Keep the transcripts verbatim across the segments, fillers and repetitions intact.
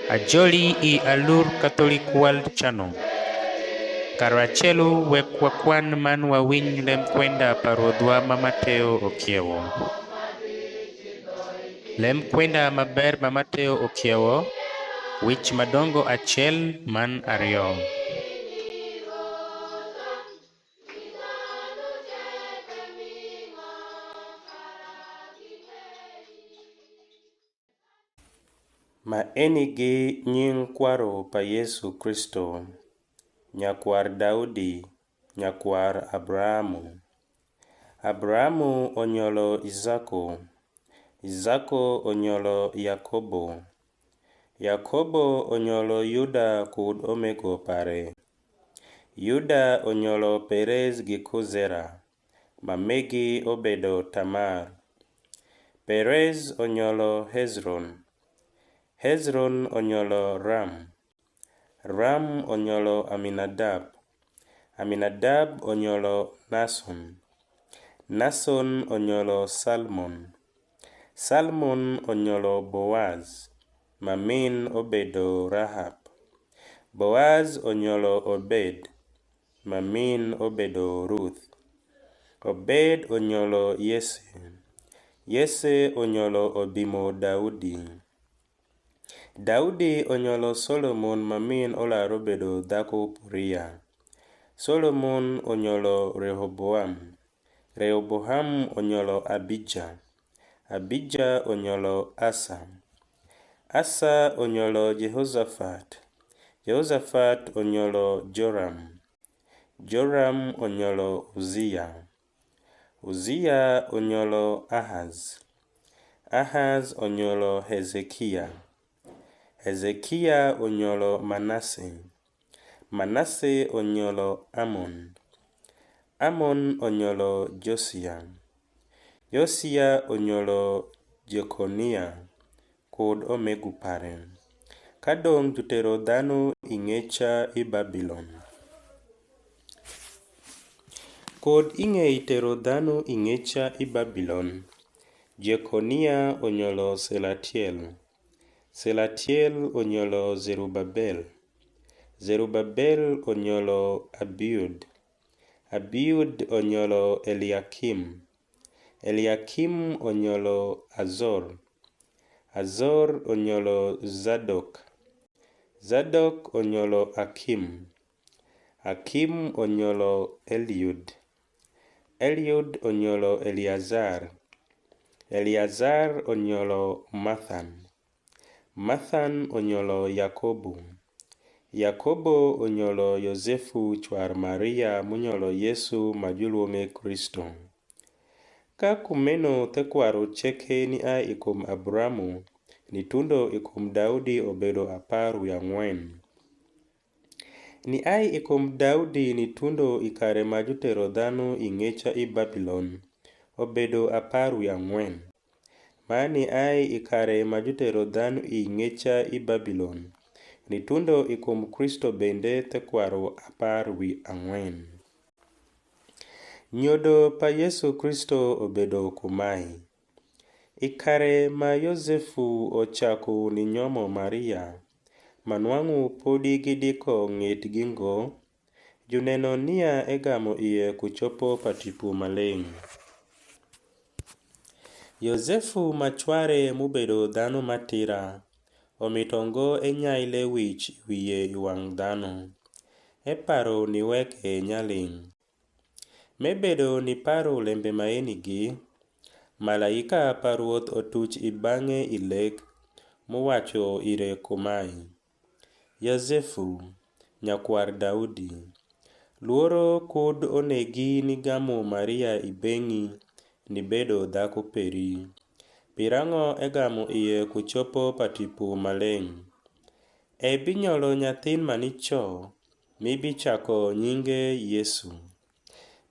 Ajoli i Alur Catholic World Channel. Karacelo wek wakwan man wawinj lemkwenda pa Rwodhwa ma Mateo okiewo. Lemkwenda maber ma Mateo okiewo, wic madongo acel man ario. Maeni gi nying kwaru pa Yesu Kristo, nyakwar Daudi, nyakwar Abrahamu. Abrahamu onyolo Isako, Isako onyolo Yakobo, Yakobo onyolo Yuda kud omego pare, Yuda onyolo Perez giku Zera, ma megi obedo Tamar. Perez onyolo Hezron, Hezron onyolo Ram, Ram onyolo Aminadab, Aminadab onyolo Nason, Nason onyolo Salmon, Salmon onyolo Boaz, ma min obedo Rahab, Boaz onyolo Obed, ma min obedo Ruth. Obed onyolo Yese, Yese onyolo obimo Daudi. Daudi onyolo Solomon ma min ular obedo dhaku Uria. Solomon onyolo Rehoboam, Rehoboam onyolo Abija, Abija onyolo Asa, Asa onyolo Jehozafat, Jehozafat onyolo Joram, Joram onyolo Uzia, Uzia onyolo Ahaz, Ahaz onyolo Hezekia, Hezekia onyolo Manase, Manase onyolo Amon, Amon onyolo Josia, Josia onyolo Jekonia kud omego pare. Kadong’ jutero dhanu i ng'eca i Babilon. Kud i ng'ei tero dhanu i ng'eca i Babilon, Jekonia onyolo Selatiel, Selatiel onyolo Zerubabel, Zerubabel onyolo Abiud, Abiud onyolo Eliakim, Eliakim onyolo Azor, Azor onyolo Zadok, Zadok onyolo Akim, Akim onyolo Eliud, Eliud onyolo Eleazar, Eleazar onyolo Mathan, Mathan onyolo Yakobo, Yakobo onyolo Yosefu cwar Maria m'unyolo Yesu ma julwong'e Kristo. Ka kumeno thekwaru ceke niai i kum Abramu, ni tundo i kum Daudi obedo apar wi ang'wen. Niai i kum Daudi ni tundo i kare ma jutero dhanu i ng'eca i Babilon, obedo apar wi ang'wen. Man niai i kare ma jutero dhanu i ng'eca i Babilon, ni tundo i kum Kristo bende thekwaru apar wi ang'wen. Nyodo pa Yesu Kristo obedo kumae. I kare ma Yosefu ocaku ninyomo Maria, ma nwang'u podi gidiko ng'etgi ngo, juneno nia egamu ie ku copo pa Tipo Maleng’. Yosefu ma cware m'ubedo dhanu m'atira, omito ngo enyai lewic i wie i wang’ dhanu. Eparu niweke nyaling’. M'ebedo niparu lembe maeni gi, malaika pa Rwoth otuc i bang'e i lek, m'uwacu ire kumae, Yosefu, nyakwar Daudi, lworo kud onegi nigamu Maria i beng'i nibedo dhaku peri. Pirang'o egamu ie ku copo pa Tipo Maleng’? Ebinyolo nyathin ma nico, m'ibicaku nyinge Yesu.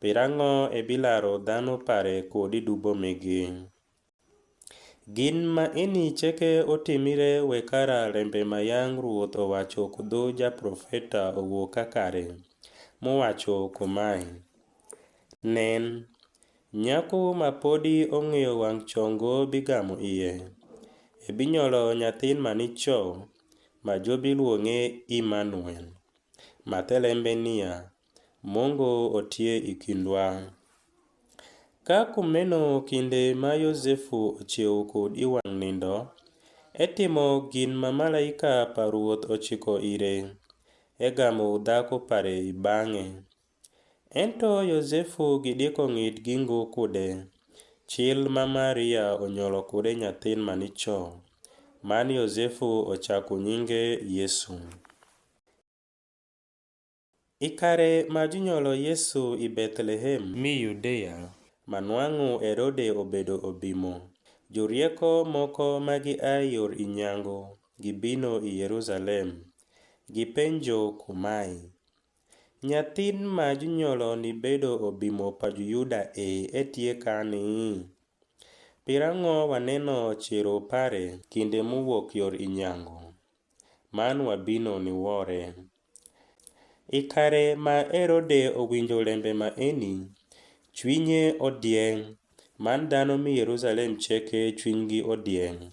Pirang'o ebilaru dhanu pare kud i dubo migi? Gin maeni ceke utimire wekara lembe ma yang’ Rwoth uwacu ku dhu japrofeta uwok kakare, m'uwacu kumae, Nen, nyaku ma podi ung'io wang’ congo bigamu ie, ebinyolo nyathin ma nico, ma jubilwong'e Immanuel, ma thelembe nia, Mungu otye i kindwa. Ka kumeno, kinde ma Yosefu ociewo kud i wang' nindo, etimo gin ma malaika pa Rwoth ociko ire, egamu dhaku pare i bang'e. Ento Yosefu gidiko ng'itgi ngo kude, cil ma Maria onyolo kude nyathin ma nico, man Yosefu ocaku nyinge Yesu. I kare ma junyolo Yesu i Bethlehem mi Yudea, ma nwang'u Herode obedo obimo, jurieko moko ma giai yor i nyangu gibino i Yerusalem, gipenjo kumae, "Nyathin ma junyolo ni bedo obimo pa Juyuda e etye kani? Pirang'o waneno ciro pare kinde m'uwok yor i nyangu, man wabino niwore?" I kare ma Herode owinjo lembe maeni, cwinye odieng', man dhanu mi Yerusalem ceke cwinygi odieng'.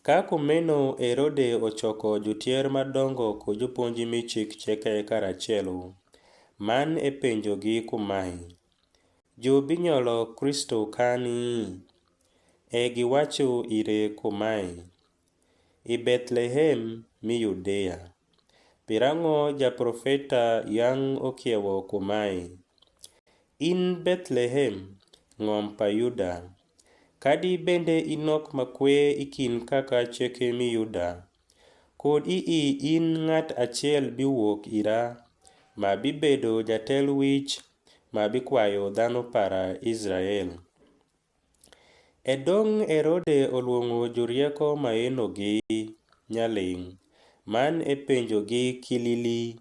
Ka kumeno Herode ocoko jutyer ma dongo ku juponji mi cik ceke karacelo, man epenjogi kumae, "Jubinyolo Kristu kani?" E giwacu ire kumae, "I Bethlehem mi Yudea." Pirang'o japrofeta yang' ukiewo kumae, "In Bethlehem, ng'om pa Yuda, kadi bende inok ma kwe i kind kaka ceke mi Yuda, kud ii in ng'at acel biwok ira, ma bibedo jatelwic, ma bikwayu dhanu para Israel." E dong' Herode ulwong'o jurieko maenogi nyaling', man epenjogi kilili,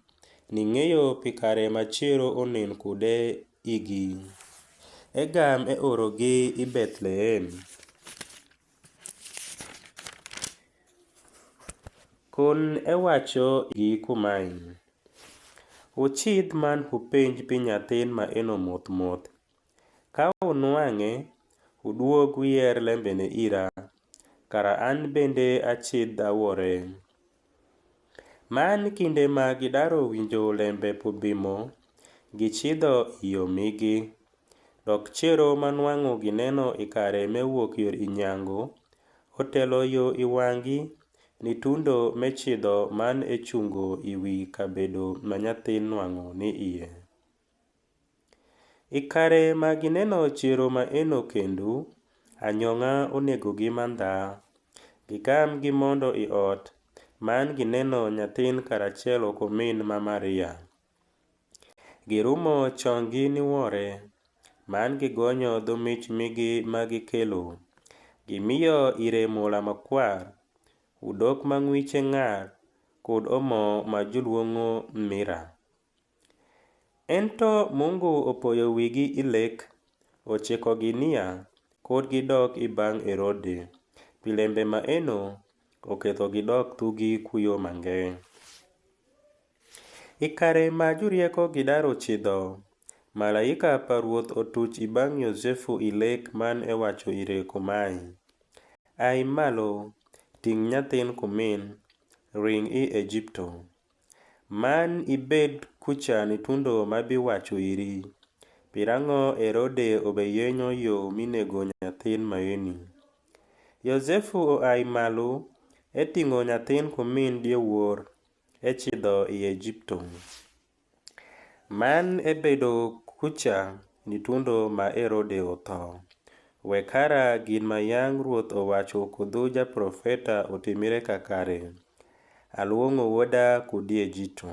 ning'eyo pi kare ma cero unen kude igi. Egam eorogi i Bethlehem, kun ewacu igi kumae, "Wucidh man wupenj pi nyathin maeno moth moth. Ka wunwang'e, wudwog wuyer lembene ira, kara an bende acidh awore." Man kinde ma gidaru winjo lembe p'ubimo, gicidho i yo migi. Dok cero ma nwang'u gineno i kare m'ewok yor i nyangu, otelo yo i wang'gi ni tundo m'ecidho, man ecungo i wi kabedo ma nyathin nwang'u ni ie. I kare ma gineno cero maeno kendo, anyong'a unegogi mandha. Gigam gimondo i ot, man gineno nyathin karacelo ku min ma Maria. Girumo conggi niwore, man gigonyo dhu mic migi ma gikelo, gimio ire mola ma kwar, udok ma ng'wice ng'ar, kud omo ma julwong'o mira. Ento Mungu opoyo wigi i lek, ocikogi nia kud gidok i bang' Herode. Pi lembe maeno, oketho gidok thugi ku yo mange. I kare ma jurieko gidaru cidho, malaika pa Rwoth otuc i bang' Yosefu i lek, man ewacu ire kumae, "Ai malu, ting' nyathin ku min, ring i Egipto, man ibed kuca ni tundo ma biwacu iri, pirang'o Herode ubeyenyo yo mi nego nyathin maeni." Yosefu uai malu, eting'o nyathin ku min diewor, ecidho i Egipto. Man ebedo kuca ni tundo ma Herode utho, wek kara gin ma yang' Rwoth uwacu ku dhu japrofeta utimire kakare, "Alwong'o woda ku diejito."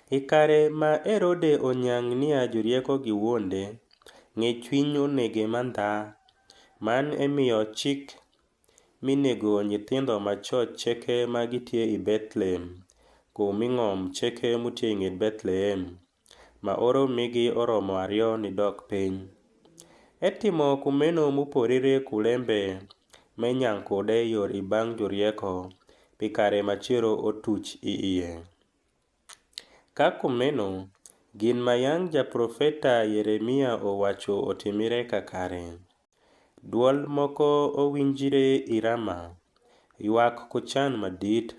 I kare ma Herode onyang' nia jurieko giwonde, ng'ecwiny unege mandha, man emio cik mi nego nyithindho ma coc ceke ma gitye i Bethlehem, ku mi ng'om ceke m'utye i ng'et Bethlehem, ma oro migi oromo ario nidok piny. Etimo kumeno m'uporire ku lembe m'enyang' kude yor i bang' jurieko, pi kare ma cero otuc i ie. Ka kumeno, gin ma yang' japrofeta Yeremia uwacu utimire kakare. Dwol moko owinjre i Rama, ywak ku can ma dit.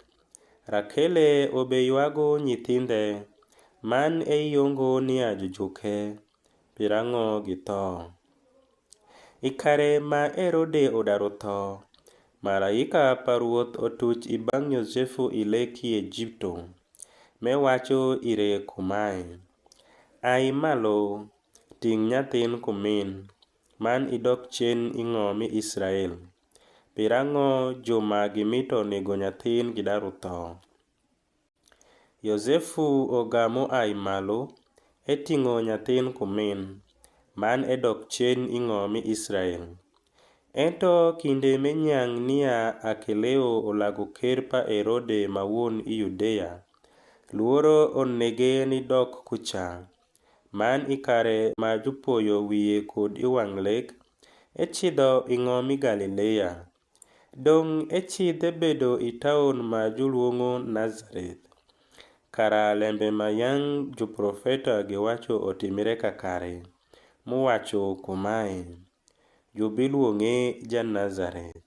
Rakele ubeywagu nyithindhe, man eyungo nia jujuke, pirang'o githo. I kare ma Herode udaru tho, malaika pa Rwoth utuc i bang' Yosefu i lek i Egipto, m'ewacu ire kumae, ai malu, ting' nyathin ku min, man idok cen i ng'om mi Israel, pirang'o ju ma gimito nego nyathin gidaru tho. Yosefu ogamu ai malu, eting'o nyathin ku min, man edok cen i ng'om mi Israel. Ento kinde m'enyang' nia Akeleo ulagu ker pa Herode ma won i Yudea, lworo unege nidok kuca, man i kare ma jupoyo wie kud i wang' lek, ecidho i ng'om mi Galilea. Dong' ecidh ebedo i taun ma julwong'o Nazareth, kara lembe ma yang' juprofeta giwacu utimbre kakare, m'uwacu kumae, jubilwong'e Janazareth.